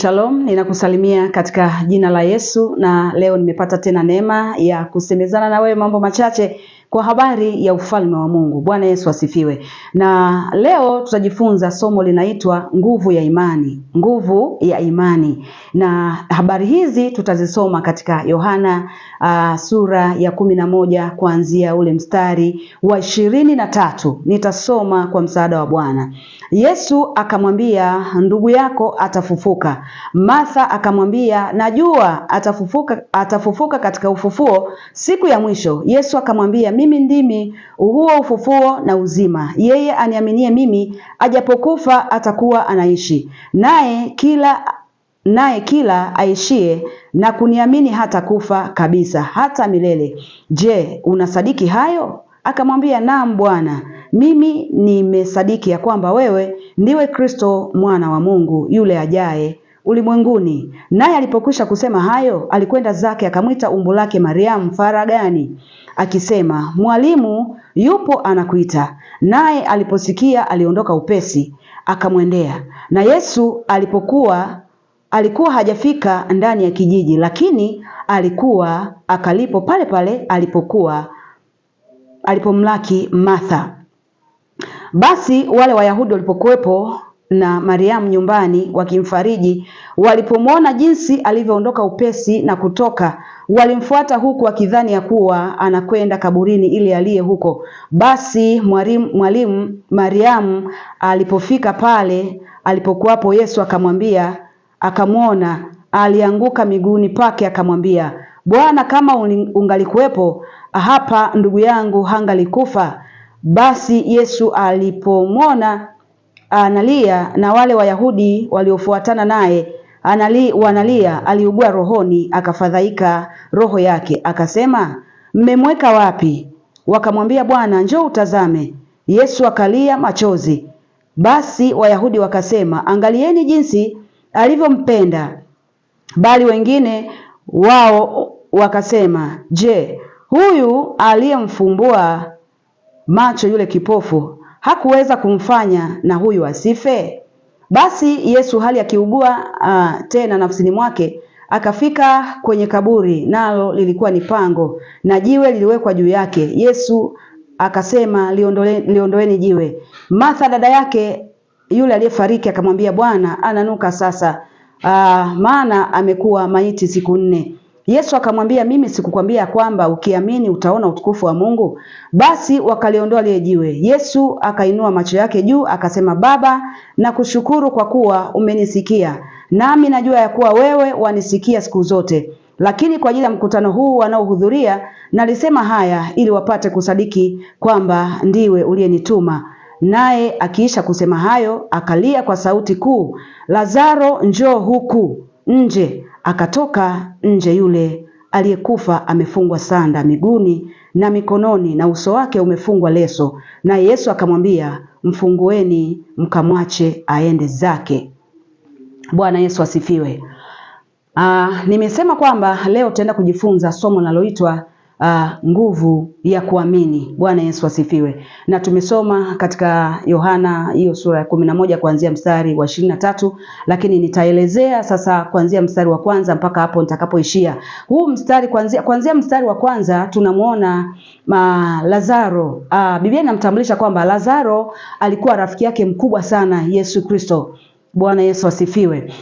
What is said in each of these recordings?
Shalom, ninakusalimia katika jina la Yesu na leo nimepata tena neema ya kusemezana na wewe mambo machache kwa habari ya ufalme wa Mungu. Bwana Yesu asifiwe. Na leo tutajifunza somo linaitwa nguvu ya imani, nguvu ya imani. Na habari hizi tutazisoma katika Yohana sura ya 11 kuanzia ule mstari wa 23. Nitasoma kwa msaada wa Bwana. Yesu akamwambia, ndugu yako atafufuka. Martha akamwambia, najua atafufuka katika ufufuo siku ya mwisho. Yesu akamwambia, mimi ndimi huo ufufuo na uzima. Yeye aniaminie mimi, ajapokufa atakuwa anaishi. Naye kila aishie na kuniamini hata kufa kabisa, hata milele. Je, unasadiki hayo? Akamwambia, naam Bwana, mimi nimesadiki ya kwamba wewe ndiwe Kristo mwana wa Mungu yule ajaye ulimwenguni. Naye alipokwisha kusema hayo, alikwenda zake akamwita umbu lake Mariamu faragani, akisema, Mwalimu yupo anakuita. Naye aliposikia aliondoka upesi akamwendea. Na Yesu alikuwa hajafika ndani ya kijiji, lakini alikuwa akalipo pale pale alipomlaki Martha. Basi wale Wayahudi walipokuwepo na Mariamu nyumbani wakimfariji, walipomwona jinsi alivyoondoka upesi na kutoka, walimfuata huku wakidhani ya kuwa anakwenda kaburini ili aliye huko. Basi mwalimu Mariamu alipofika pale alipokuwapo Yesu akamwambia, akamwona, alianguka miguuni pake akamwambia, Bwana, kama ungalikuwepo hapa ndugu yangu hangalikufa. Basi Yesu alipomwona analia na wale Wayahudi waliofuatana naye wanalia, aliugua rohoni, akafadhaika roho yake, akasema, mmemweka wapi? Wakamwambia, Bwana, njoo utazame. Yesu akalia machozi. Basi Wayahudi wakasema, angalieni jinsi alivyompenda. Bali wengine wao wakasema, je, huyu aliyemfumbua macho yule kipofu hakuweza kumfanya na huyu asife? Basi Yesu hali akiugua tena nafsini mwake, akafika kwenye kaburi, nalo lilikuwa ni pango na jiwe liliwekwa juu yake. Yesu akasema, liondoeni jiwe. Martha dada yake yule aliyefariki akamwambia, Bwana, ananuka sasa, maana amekuwa maiti siku 4. Yesu akamwambia, mimi sikukwambia kwamba ukiamini utaona utukufu wa Mungu? Basi wakaliondoa lile jiwe. Yesu akainua macho yake juu akasema, Baba, nakushukuru kwa kuwa umenisikia. Nami najua ya kuwa wewe wanisikia siku zote. Lakini kwa ajili ya mkutano huu wanaohudhuria nalisema haya, ili wapate kusadiki kwamba ndiwe uliyenituma. Naye akiisha kusema hayo, akalia kwa sauti kuu, Lazaro, njoo huku nje. Akatoka nje yule aliyekufa amefungwa sanda miguuni na mikononi, na uso wake umefungwa leso. Na Yesu akamwambia, mfungueni mkamwache aende zake. Bwana Yesu asifiwe. Nimesema kwamba leo tutaenda kujifunza somo linaloitwa nguvu ya kuamini. Bwana Yesu asifiwe. Na tumesoma katika Yohana hiyo sura ya 11 kuanzia mstari wa 23, lakini nitaelezea sasa kuanzia mstari wa kwanza mpaka hapo nitakapoishia. Huu mstari kuanzia mstari wa kwanza tunamuona Lazaro. Biblia inamtambulisha kwamba Lazaro alikuwa rafiki yake mkubwa sana Yesu Kristo. Bwana Yesu asifiwe.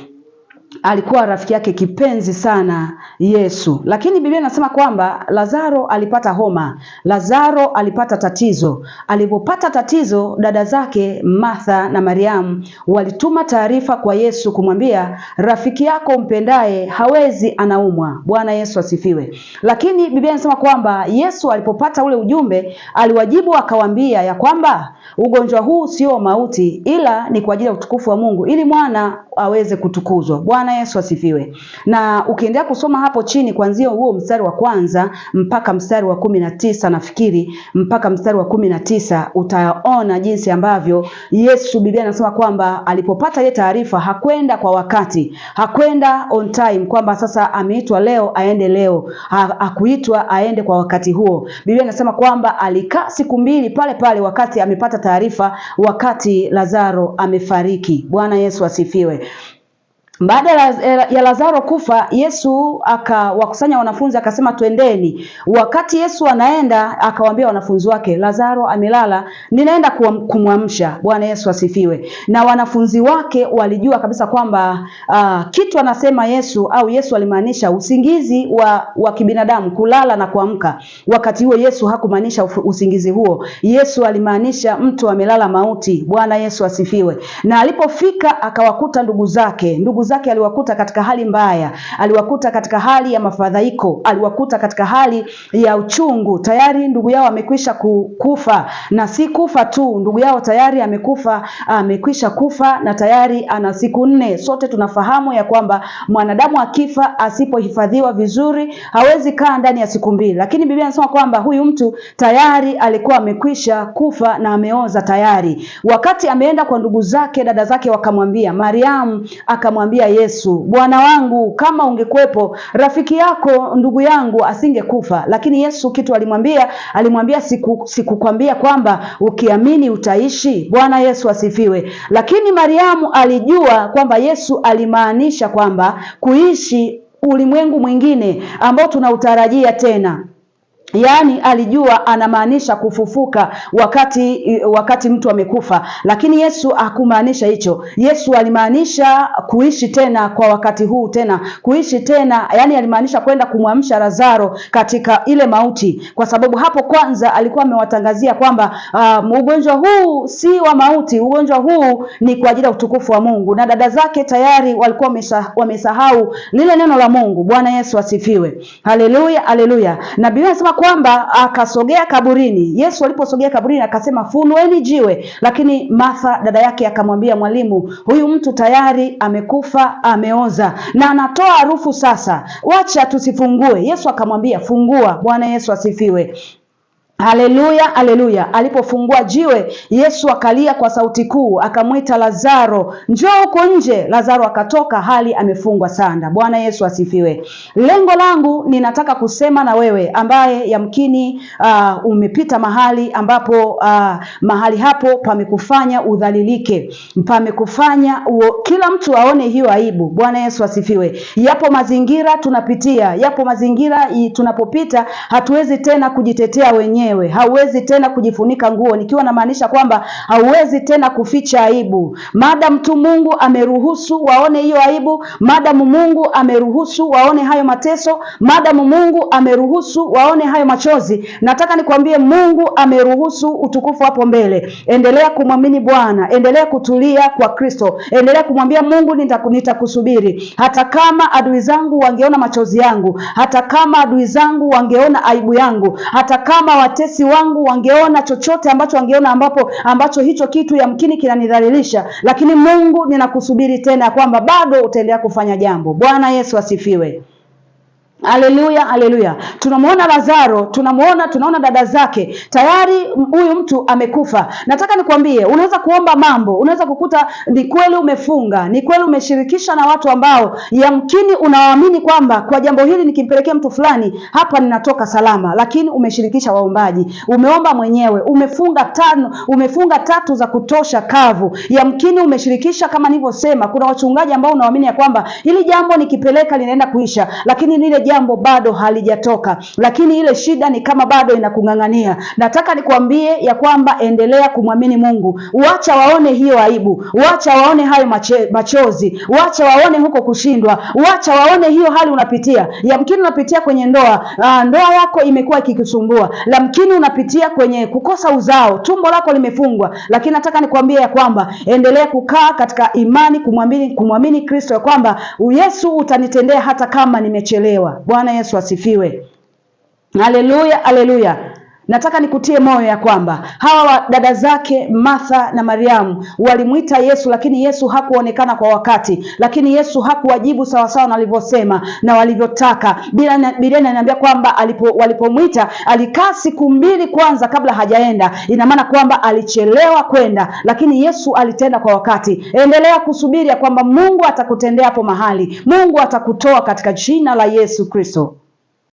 Alikuwa rafiki yake kipenzi sana Yesu. Lakini Biblia inasema kwamba Lazaro alipata homa. Lazaro alipata tatizo. Alipopata tatizo, dada zake Martha na Mariamu walituma taarifa kwa Yesu kumwambia, rafiki yako mpendaye hawezi, anaumwa. Bwana Yesu asifiwe. Lakini Biblia inasema kwamba Yesu alipopata ule ujumbe, aliwajibu akawaambia ya kwamba ugonjwa huu sio mauti, ila ni kwa ajili ya utukufu wa Mungu, ili mwana aweze kutukuzwa. Bwana Yesu asifiwe. Na ukiendelea kusoma hapo chini kuanzia huo mstari wa kwanza mpaka mstari wa 19, nafikiri mpaka mstari wa 19, utaona jinsi ambavyo Yesu, Biblia inasema kwamba alipopata ile taarifa hakwenda kwa wakati, hakwenda on time, kwamba sasa ameitwa leo aende leo, hakuitwa aende kwa wakati huo. Biblia inasema kwamba alikaa siku 2 pale pale wakati amepata taarifa, wakati Lazaro amefariki. Bwana Yesu asifiwe. Baada ya Lazaro kufa, Yesu akawakusanya wanafunzi akasema, twendeni. Wakati Yesu anaenda, akawaambia wanafunzi wake, Lazaro amelala, ninaenda kumwamsha. Bwana Yesu asifiwe. Na wanafunzi wake walijua kabisa kwamba kitu anasema Yesu au Yesu alimaanisha usingizi wa kibinadamu, kulala na kuamka. Wakati huo Yesu hakumaanisha usingizi huo. Yesu alimaanisha mtu amelala mauti. Bwana Yesu asifiwe. Na alipofika akawakuta ndugu zake. Ndugu zake aliwakuta katika hali mbaya, aliwakuta katika hali ya mafadhaiko, aliwakuta katika hali ya uchungu. Tayari ndugu yao amekwisha kufa, na si kufa tu, ndugu yao tayari amekufa, amekwisha kufa na tayari ana siku 4. Sote tunafahamu ya kwamba mwanadamu akifa asipohifadhiwa vizuri hawezi kaa ndani ya siku 2, lakini Biblia inasema kwamba huyu mtu tayari alikuwa amekwisha kufa na ameoza tayari. Wakati ameenda kwa ndugu zake, dada zake wakamwambia, Mariamu akamwambia Yesu, Bwana wangu, kama ungekuwepo rafiki yako ndugu yangu asingekufa. Lakini Yesu kitu alimwambia, alimwambia sikukwambia kwamba ukiamini utaishi? Bwana Yesu asifiwe. Lakini Mariamu alijua kwamba Yesu alimaanisha kwamba kuishi ulimwengu mwingine ambao tunautarajia tena. Yaani alijua anamaanisha kufufuka wakati mtu amekufa, lakini Yesu hakumaanisha hicho. Yesu alimaanisha kuishi tena kwa wakati huu tena, kuishi tena, yani alimaanisha kwenda kumwamsha Lazaro katika ile mauti, kwa sababu hapo kwanza alikuwa amewatangazia kwamba ugonjwa huu si wa mauti, ugonjwa huu ni kwa ajili ya utukufu wa Mungu. Na dada zake tayari walikuwa wamesahau lile neno la Mungu. Bwana Yesu asifiwe. Haleluya, haleluya. Na Biblia inasema kwamba akasogea kaburini. Yesu aliposogea kaburini akasema, funueni jiwe. Lakini Martha dada yake akamwambia, mwalimu, huyu mtu tayari amekufa, ameoza na anatoa harufu sasa, wacha tusifungue. Yesu akamwambia, fungua. Bwana Yesu asifiwe. Haleluya, haleluya. Alipofungua jiwe, Yesu akalia kwa sauti kuu, akamwita Lazaro, njoo huko nje. Lazaro akatoka hali amefungwa sanda. Bwana Yesu asifiwe. Lengo langu ninataka kusema na wewe ambaye yamkini umepita mahali ambapo mahali hapo pamekufanya udhalilike, pamekufanya kila mtu aone hiyo aibu. Bwana Yesu asifiwe. Yapo mazingira tunapitia, yapo mazingira tunapopita hatuwezi tena kujitetea wenyewe. Hauwezi tena kujifunika nguo, nikiwa namaanisha kwamba hauwezi tena kuficha aibu. Madam tu Mungu ameruhusu waone hiyo aibu, madam Mungu ameruhusu waone hayo mateso, madam Mungu ameruhusu waone hayo machozi, nataka nikwambie Mungu ameruhusu utukufu hapo mbele. Endelea kumwamini Bwana, endelea kutulia kwa Kristo, endelea kumwambia Mungu, nitakusubiri. Hata kama adui zangu wangeona machozi yangu, hata kama adui zangu wangeona aibu yangu, hata kama watesi wangu wangeona chochote ambacho wangeona ambacho hicho kitu yamkini kinanidhalilisha, lakini Mungu ninakusubiri tena kwamba bado utaendelea kufanya jambo. Bwana Yesu asifiwe. Haleluya, haleluya. Tunamuona Lazaro, tunaona dada zake tayari huyu mtu amekufa. Nataka nikwambie, unaweza kuomba mambo, unaweza kukuta ni kweli umefunga, ni kweli umeshirikisha na watu ambao yamkini unawaamini kwamba kwa jambo hili nikimpelekea mtu fulani hapa ninatoka salama, lakini umeshirikisha waombaji, umeomba mwenyewe, umefunga 5, umefunga 3 za kutosha kavu. Yamkini umeshirikisha, kama nilivyosema, kuna wachungaji ambao unawaamini ya kwamba hili jambo nikipeleka linaenda kuisha, lakini lile jambo bado halijatoka, lakini ile shida ni kama bado inakung'ang'ania. Nataka nikwambie ya kwamba endelea kumwamini Mungu. Wacha waone hiyo aibu, wacha waone hayo machozi, wacha waone huko kushindwa, wacha waone hiyo hali unapitia. Yamkini unapitia kwenye ndoa, ndoa yako imekuwa ikikusumbua, yamkini unapitia kwenye kukosa uzao, tumbo lako limefungwa, lakini nataka nikwambie ya kwamba endelea kukaa katika imani, kumwamini Kristo ya kwamba Yesu utanitendea hata kama nimechelewa. Bwana Yesu asifiwe. Haleluya, haleluya. Nataka nikutie moyo ya kwamba hawa dada zake Martha na Mariamu walimuita Yesu, lakini Yesu hakuonekana kwa wakati, lakini Yesu hakuwajibu sawa sawa na walivyosema na walivyotaka. Biblia inaniambia kwamba walipomuita alikaa siku 2 kwanza kabla hajaenda. Ina maana kwamba alichelewa kwenda, lakini Yesu alitenda kwa wakati. Endelea kusubiri ya kwamba Mungu atakutendea hapo mahali, Mungu atakutoa katika jina la Yesu Kristo.